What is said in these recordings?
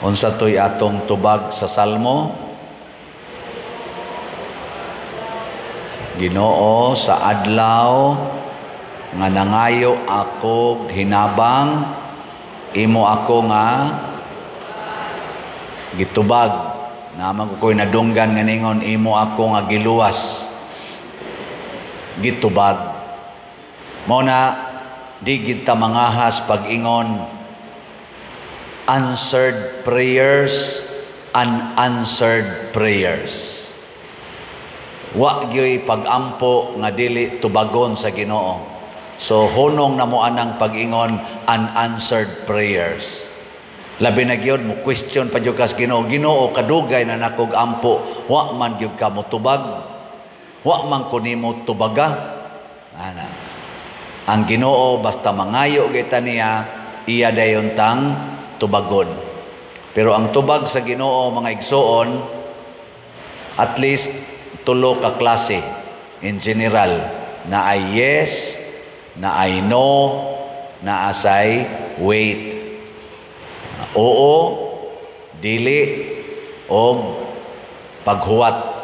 Unsa to'y atong tubag sa Salmo? Ginoo, sa adlaw nga nangayo ako hinabang, imo ako nga gitubag. Naman ko ko'y nadunggan nga ningon, imo ako nga giluwas. Gitubag. Mao na di gid ta mangahas pag-ingon answered prayers, unanswered prayers. Wa gyoy pag-ampo nga dili tubagon sa Ginoo. So hunong na mo anang pag-ingon unanswered prayers. Labi na gyud mo question pa gyud kas Ginoo. Ginoo, kadugay na nakog ampo, wa man gyud ka motubag. Wa man ko nimo tubaga. Ana. Ang Ginoo basta mangayo kita niya, iya dayon tang tubagon. Pero ang tubag sa Ginoo, mga igsoon, at least tulo ka klase in general, na ay yes, na ay no, na asay wait. Oo, dili, og paghuwat.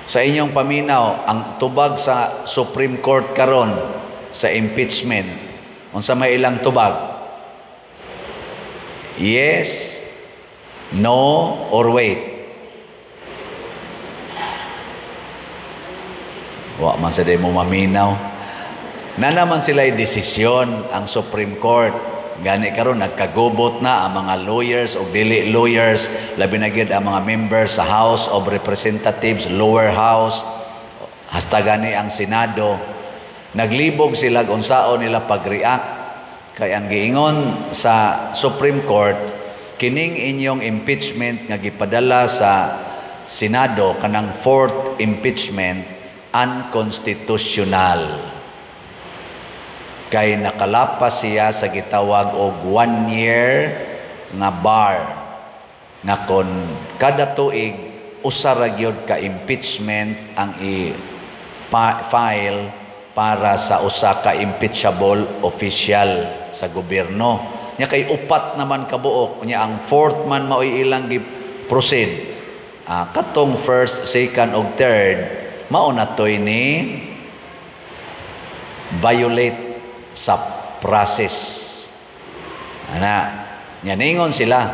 Sa inyong paminaw, ang tubag sa Supreme Court karon sa impeachment, unsa may ilang tubag? Yes, no, or wait? Wa man sa di mo maminaw. Na naman sila'y desisyon ang Supreme Court. Gani karon nagkagubot na ang mga lawyers o dili lawyers, labi na gyud ang mga members sa House of Representatives, lower house, hasta gani ang Senado. Naglibog sila unsaon nila pag-react. Kay ang giingon sa Supreme Court, kining inyong impeachment nga gipadala sa Senado, kanang fourth impeachment, unconstitutional. Kay nakalapas siya sa gitawag og 1 year nga bar, nga kon kada tuig usa ra gyud ka impeachment ang i-file para sa usa ka impeachable official sa gobyerno. Nya kay upat naman kabuok, nya ang fourth man maoy ilang gi-proceed. Katong first, second ug third mao na toy ni violate sa process. Ana, nya ningon sila,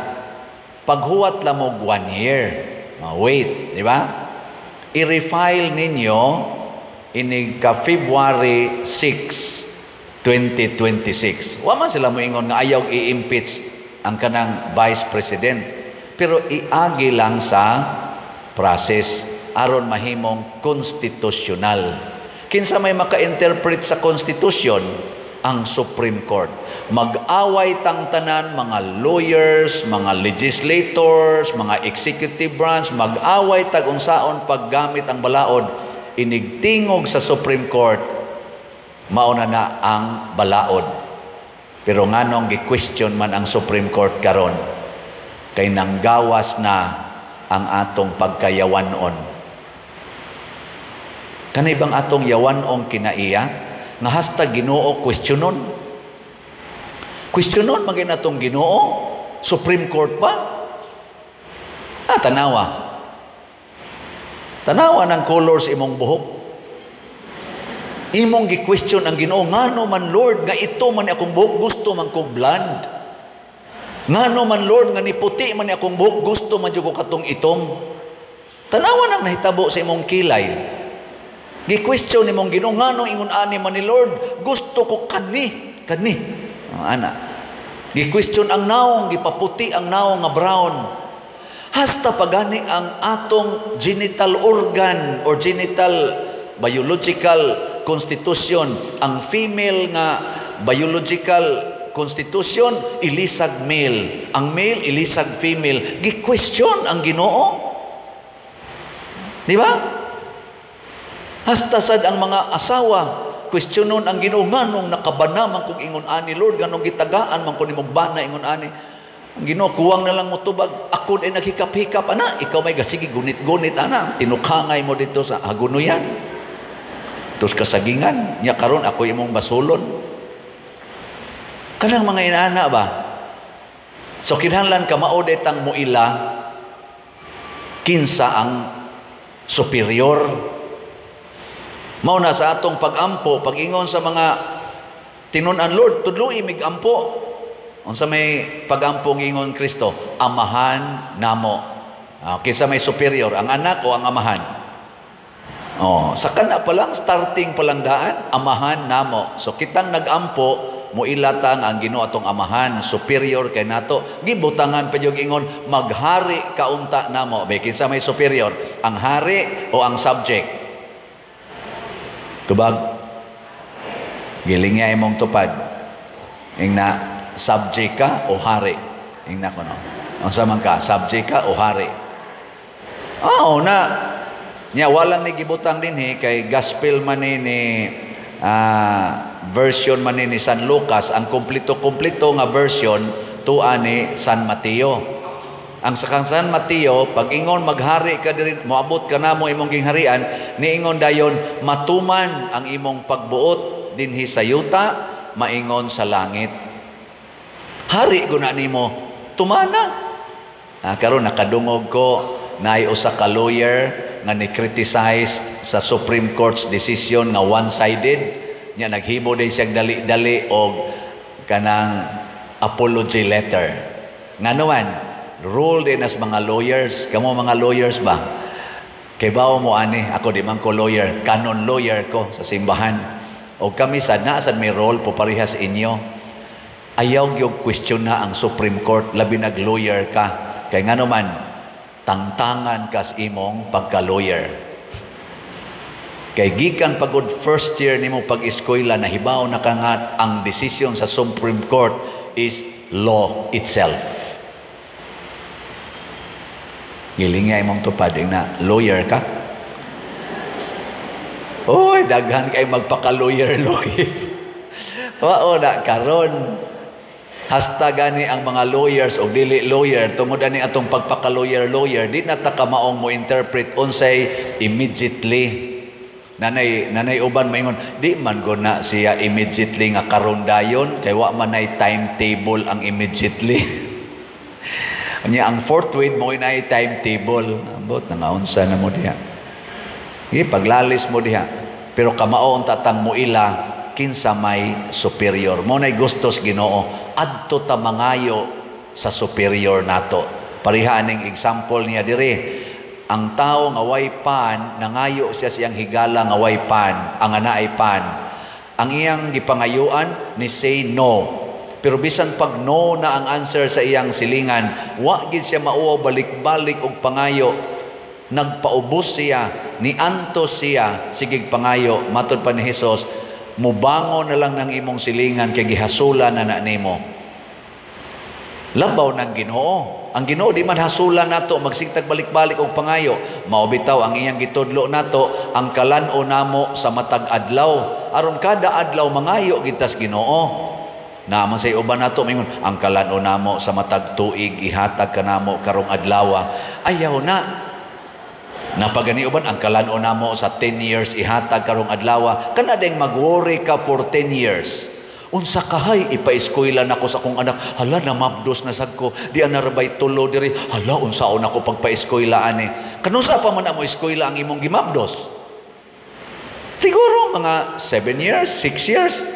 paghuwat lang og 1 year. Wait, di ba? I-refile ninyo inig ka February 6, 2026. Wa man sila moingon nga ayaw i-impeach ang kanang vice president. Pero iagi lang sa process aron mahimong constitutional. Kinsa may maka-interpret sa constitution? Ang Supreme Court. Mag-away tang tanan, mga lawyers, mga legislators, mga executive branch, mag-away tag unsaon paggamit ang balaod, inigtingog sa Supreme Court, mauna na ang balaod. Pero nganong gi-question man ang Supreme Court karon? Kay nanggawas na ang atong pagkayawanon. Kanay bang atong yawanong kinaiya? Nga hasta Ginoo questionon. Questionon magin atong Ginoo, Supreme Court pa. Tanawa. Tanawa ng colors imong buhok. Imong gi-question ang Ginoo, ngano man Lord nga ito man akong buhok, gusto man kog blonde. Ngano man Lord nga niputi man akong buhok, gusto man jud ko katong itom. Tanawa nang nahitabo sa imong kilay. Gi-question nimong Ginoo, ngano ingon ani man ni Lord, gusto ko kani, kani. Oh, ana. Gi-question ang naong, gipaputi ang naong nga brown. Hasta pagani ang atong genital organ or genital biological constitution, ang female nga biological constitution ilisag male, ang male ilisag female. Gi-question ang Ginoo. Di ba? Hasta sad ang mga asawa questionon ang Ginoo, nganong nakabana man kog ingon ani Lord, nganong gitagaan man ko nimog bana ingon ani. Ang Ginoo kuwang na lang motubag, ako ay naghikap-hikap ana, ikaw may gasigi gunit-gunit ana, tinukangay mo dito sa hagunoyan. Tos kasagingan, nya karon ako imong basulon. Kanang mga inaana ba? So kinahanglan ka mao tang muila kinsa ang superior. Mao na sa atong pagampo, pag-ingon sa mga tinun-an, "Lord, tudloi mig ampo." Unsa may pagampo ingon Kristo? "Amahan namo." Ah, kinsa may superior, ang anak o ang amahan? Oh, sa kana pa lang, starting pa lang daan, "Amahan namo." So kitang nagampo, muila ta nga ang Ginoo atong amahan, superior kay nato. Gibutangan pa jud ingon, "Maghari ka unta namo." Be, kinsa may superior, ang hari o ang subject? Tubag. Gilingya imong tupad. Ingna, subject ka o hari? Ingna ko no. Unsa man ka, subject ka o hari? Oo na. Nya walang ni gibutang dinhi kay gospel man ni version man ni San Lucas. Ang kompleto-kompleto nga version tuwa ni San Mateo. Ang sa kang San Mateo, pag ingon "Maghari ka diri, moabot ka namo imong gingharian," niingon dayon, "Matuman ang imong pagbuot dinhi sa yuta maingon sa langit." Hari guna nimo, tumana. Ah, karon nakadungog ko naay usa ka lawyer nga ni-criticize sa Supreme Court's decision nga one-sided. Nya naghimo din siya dali-dali og kanang apology letter. Ngano man, rule din as mga lawyers, kamo mga lawyers ba? Kay bawo mo ani, ako di man ko lawyer, canon lawyer ko sa simbahan. O kami sad na sad may role po parehas inyo. Ayaw gyud question na ang Supreme Court, labi nag lawyer ka. Kay ngano man, tangtangan kas imong pagka-lawyer. Kay gikan pagod first year nimo pag-eskwela, nahibaw na ka nga ang decision sa Supreme Court is law itself. Giling nga imong tupad na lawyer ka. Oy, daghan kay magpaka-lawyer lawyer. Wao na karon. Hasta gani ang mga lawyers o dili lawyer, tungod ani atong pagpaka-lawyer lawyer, di na ta kamaong mo interpret unsay immediately. Nanay uban maingon, di man guna siya immediately nga karon dayon kay wa man nay timetable ang immediately. Nya ang forthwith mo nay timetable. Ambot nangaunsa na mo diha. Sige, paglalis mo diha. Pero kamao unta tang muila kinsa may superior. Mo nay gustos Ginoo adto ta mangayo sa superior nato. Pareha aning example niya diri. Ang tao nga way pan, nangayo siya siyang higala nga way pan, ang anaay pan. Ang iyang gipangayuan ni say no. Pero bisan pag no na ang answer sa iyang silingan, wa gid siya mauwaw, balik-balik og pangayo. Nagpaubos siya, niantos siya sigig pangayo. Matod pa ni Hesus, "Mubangon na lang ng imong silingan kay gihasula na na nimo." Labaw ng Ginoo. Ang Ginoo di man hasula nato magsigtag balik-balik og pangayo. Mao bitaw ang iyang gitudlo nato ang kalan-o namo sa matag adlaw. Aron kada adlaw mangayo gitas Ginoo. Naman sa uban nato mingon, "Ang kalan-o namo sa matag tuig ihatag kanamo karong adlaw." Ayaw na. Napagani uban, "Ang kalan-o namo sa 10 years ihatag karong adlaw." Kana ding mag-worry ka for 10 years. Unsa kahay ipa-eskwela nako sa akong anak? Hala, namabdos na sad ko. Di ana rabay tulo diri. Hala, unsaon ako pagpa-eskwela ani? Kanusa pa man mo eskwela ang imong gimabdos? Siguro mga 7 years, 6 years.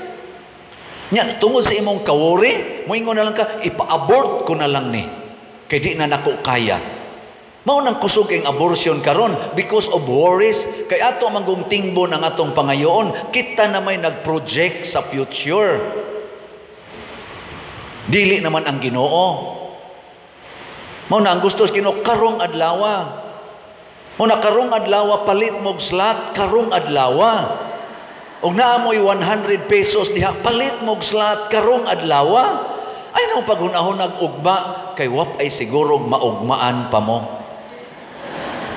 Nya tungod sa imong kawori, moingon na lang ka, "Ipa-abort ko na lang ni. Kay di na nako kaya." Mao nang kusog kay abortion karon because of worries. Kay ato manggong tingbo ng atong pangayoon, kita na may nag-project sa future. Dili naman ang Ginoo. Mao na ang gusto sa Ginoo karong adlaw. Mao na karong adlaw palit mo'g slot karong adlaw. Og naa mo'y 100 pesos diha, palit mo'g slot karong adlaw. Ay nang paghunahon ugma kay wap ay siguro maugmaan pa mo.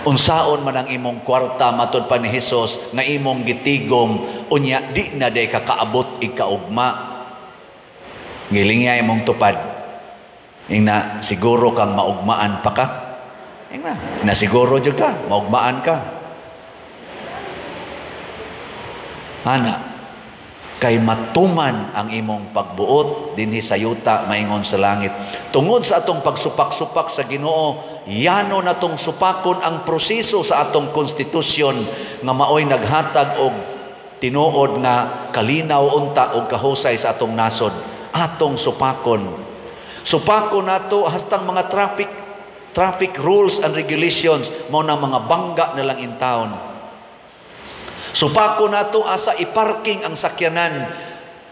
Unsaon man ang imong kwarta, matod pa ni Hesus, nga imong gitigom unya di na day kakaabot ikaugma. Gilingya imong tupad. Ingna siguro kang maugmaan pa ka. Ingna na siguro jud ka maugmaan ka. Ana, Kay matuman ang imong pagbuot dinhi sa yuta maingon sa langit. Tungod sa atong pagsupak-supak sa Ginoo, yano natong supakon ang proseso sa atong konstitusyon nga maoy naghatag og tinuod nga kalinaw unta og kahusay sa atong nasod. Atong supakon. Supakon nato hastang mga traffic rules and regulations, mao na mga bangga na lang in town. Supako nato asa iparking ang sakyanan.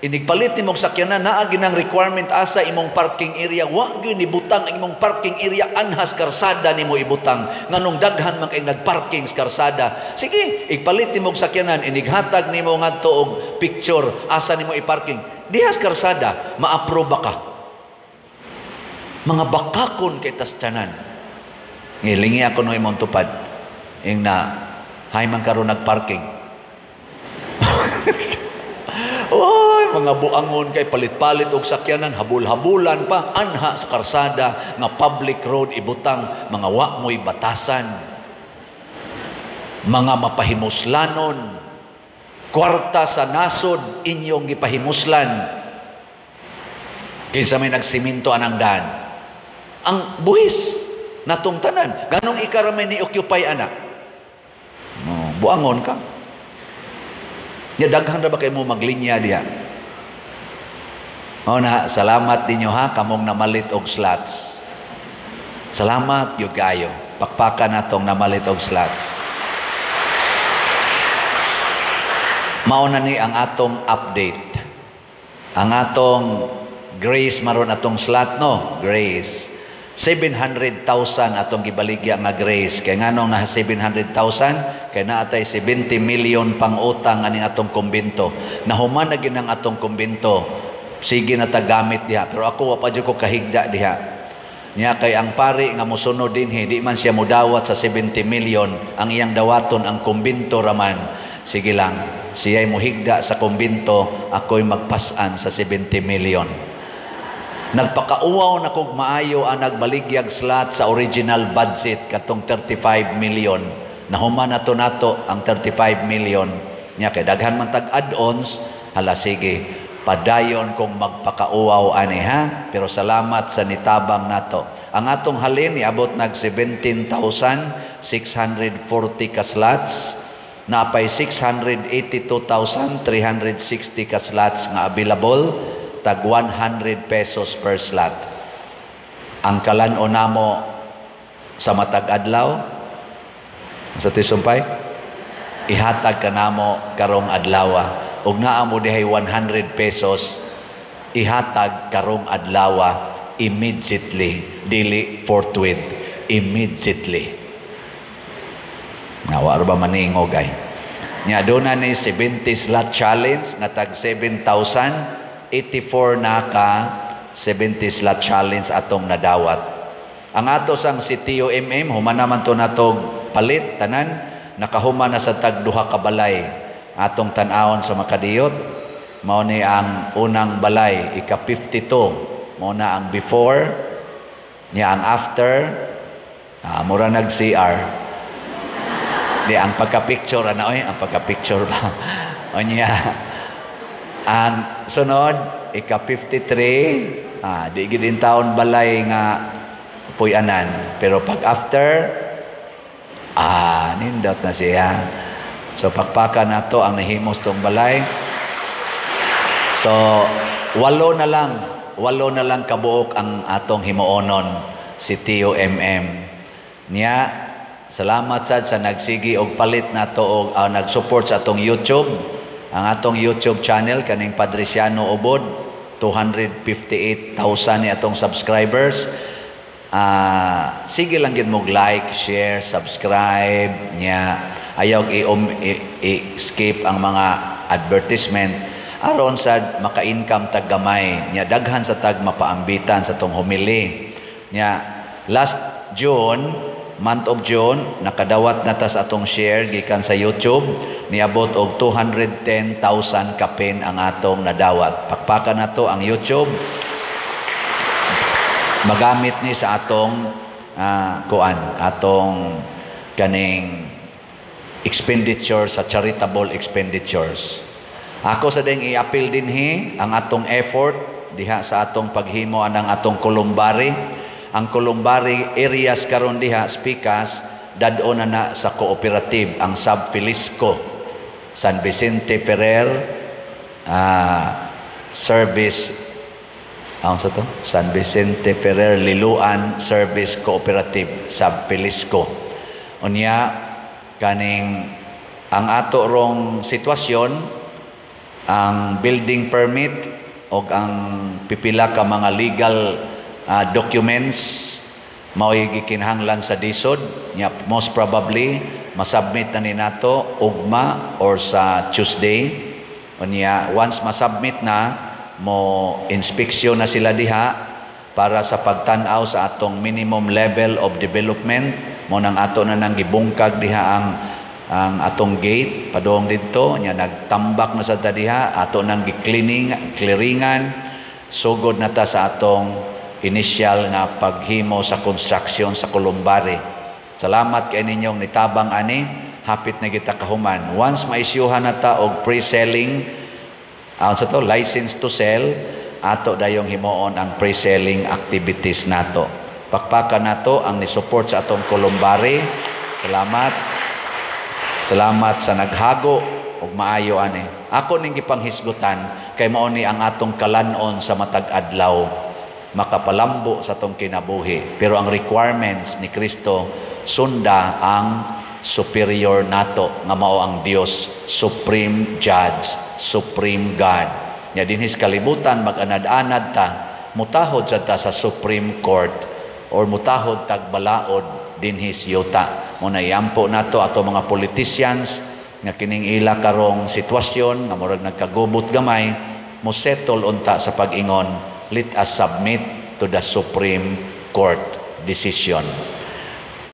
Inigpalit nimong sakyanan, naa ginang requirement asa imong parking area. Wa gyud nibutang ang imong parking area anhas karsada nimo ibutang. Nganong daghan man kay nagparking sa karsada. Sige, igpalit nimong sakyanan, inighatag nimo ngadto og picture asa nimo iparking. Dihas karsada, ma-approve ba ka? Mga bakakon kay tas tanan. Ngilingi ako no imong tupad. Ing na hay man karon nagparking. Oy, mga buangon kay palit-palit og sakyanan, habul-habulan pa anha sa karsada nga public road ibutang, mga wa mo'y batasan. Mga mapahimuslanon, kwarta sa nasod inyong gipahimuslan. Kinsa may nagsiminto anang daan? Ang buhis natong tanan. Ganong ikaramay ni occupy ana? No, buangon ka. Ya daghan ra ba kay mo maglinya diha? O na, salamat ninyo ha kamong namalit og slots. Salamat gyud kaayo. Pakpakan natong namalit og slots. Mao na ni ang atong update. Ang atong grace maron atong slot, no? Grace. 700,000 atong gibaligya nga grace. Kay nganong na 700,000? Kay naatay 70 million pang utang aning atong kumbinto. Nahuman na ginang atong kumbinto. Sige na ta gamit diha. Pero ako wa pa jud ko kahigda diha. Nya kay ang pari nga mosunod dinhi, di man siya modawat sa 70 million. Ang iyang dawaton ang kumbinto raman. Sige lang, siya'y mohigda sa kumbinto, ako'y magpasan sa 70 million. Nagpakauwaw na kog maayo ang nagbaligyag slot sa original budget katong 35 million. Nahuman na to nato ang 35 million. Nya kay daghan man tag add-ons, hala sige, padayon kong magpakauwaw ani ha. Pero salamat sa nitabang nato. Ang atong halin niabot nag 17,640 ka slots. Naapay 682,360 ka slots nga available, tag 100 pesos per slot. Ang kalan-o namo sa matag adlaw sa tisumpay, ihatag kanamo karong adlawa. Ug naa mo dihay 100 pesos, ihatag karong adlawa immediately, dili forthwith, immediately. Nga wa ra ba maningog ay. Nya doon na ni 70 slot challenge nga tag 7,084 na ka 70 slot challenge atong nadawat. Ang ato sang si TOMM, human naman to natog palit tanan, nakahuman na sa tag duha ka balay atong tan-awon sa makadiyot. Mao ni ang unang balay, ika 52, mao na ang before niya, ang after, mura nag CR. Di ang pagka-picture ana oy, ang pagka-picture ba. O niya ang sunod, ika 53, di gid in taon balay nga puy-anan, pero pag after, nindot na siya. So pakpakan nato ang nahimos tong balay. So walo na lang kabuok ang atong himuonon si TOMM. Niya salamat sad sa nagsigi og palit nato og nag-support sa atong YouTube. Ang atong YouTube channel kaning Padriciano Ubod, 258,000 ni atong subscribers. Sige lang gid mo like, share, subscribe niya. Ayaw i-skip ang mga advertisement aron sad maka-income tag gamay. Nya daghan sa tag mapaambitan sa tong homily. Nya last June, month of June, nakadawat na ta sa atong share gikan sa YouTube, niabot og 210,000 kapin ang atong nadawat. Pakpakan nato ang YouTube. Magamit ni sa atong kuan, atong kaning expenditure sa charitable expenditures. Ako sa ding i-appeal dinhi ang atong effort diha sa atong paghimo anang atong columbary. Ang columbary areas karon diha Spikas, dad-on na na sa cooperative ang Sub Felisco, San Vicente Ferrer Service, ang sa to, San Vicente Ferrer Liloan Service Cooperative, Sub Felisco. Unya kaning ang ato rong sitwasyon, ang building permit o ang pipila ka mga legal documents mao'y gikinahanglan sa DHSUD nya. Most probably masubmit na ni nato ugma or sa Tuesday. Unya once masubmit na, mo inspeksyon na sila diha para sa pagtan-aw sa atong minimum level of development. Mo nang ato na nang gibungkag diha ang atong gate padong didto. Nya nagtambak na sa ta diha, ato nang gi-cleaning, clearingan. Sugod na ta sa atong initial nga paghimo sa construction sa columbary. Salamat kay ninyong nitabang ani. Hapit na kita kahuman. Once maisyuhan na ta og pre-selling, sa to, license to sell, ato dayong himuon ang pre-selling activities nato. Pakpakan nato ang ni-support sa atong columbary. Salamat. Salamat sa naghago og maayo ani. Ako ning gipanghisgutan kay mao ni ang atong kalanon sa matag adlaw, makapalambo sa atong kinabuhi. Pero ang requirements ni Kristo, sunda ang superior nato nga mao ang Dios, supreme judge, supreme God. Nya dinhi sa kalibutan mag-anad-anad ta, mutahod sad ta sa Supreme Court or mutahod tag balaod dinhi sa yuta. Mo na iampo nato ato mga politicians nga kining ila karong sitwasyon nga murag nagkagubot gamay, mo settle unta sa pag-ingon, "Let us submit to the Supreme Court decision."